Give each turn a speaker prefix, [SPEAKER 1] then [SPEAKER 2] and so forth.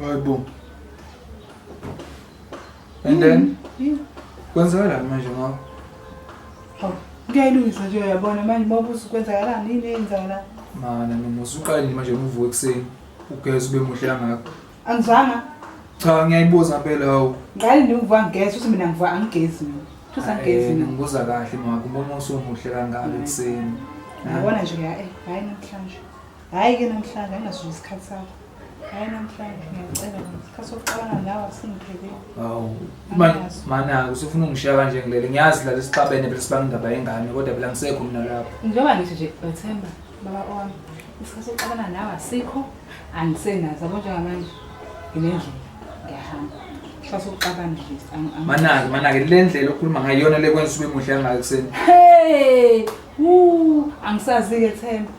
[SPEAKER 1] Hayibo. And then kwenzakalani manje ma?
[SPEAKER 2] Hawu, kuyayilungisa nje uyabona manje uma ubuza kwenzakalani yini eyenzakala?
[SPEAKER 1] Mana noma usuqale nje manje uvuka ekuseni ugeze ube muhle kangaka.
[SPEAKER 2] Angizwanga.
[SPEAKER 1] Cha ngiyayibuza phela hawu.
[SPEAKER 2] Ngiqale nje ukuvuka ngigeze futhi mina ngivuka angigezi mina. Futhi angigezi
[SPEAKER 1] Eh,
[SPEAKER 2] mina.
[SPEAKER 1] Ngibuza kahle ma kumbona usumuhle kangaka ekuseni.
[SPEAKER 2] Ngiyabona nje ke eh hayi namhlanje. Hayi ke namhlanje anginaso isikhathi sakho. Hayi namhlanje ngiyacela nje isikhathi sokuxabana nawe asingiphelele.
[SPEAKER 1] Hawu. Mana usufuna ungishiya kanje ngilele. Ngiyazi la lesixabene phela sibanga indaba yengane kodwa phela ngisekho mina lapho.
[SPEAKER 2] Njengoba ngithi nje Themba baba owami isikhathi sokuxabana nawe asikho angisenazo yabo njengamanje nginendlela ngiyahamba. Isikhathi sokuxabana nje
[SPEAKER 1] Manake manake le ndlela okhuluma ngayo iyona le kwenza ube muhle kangaka ekuseni.
[SPEAKER 2] Hey, wuu angisazi ke Themba.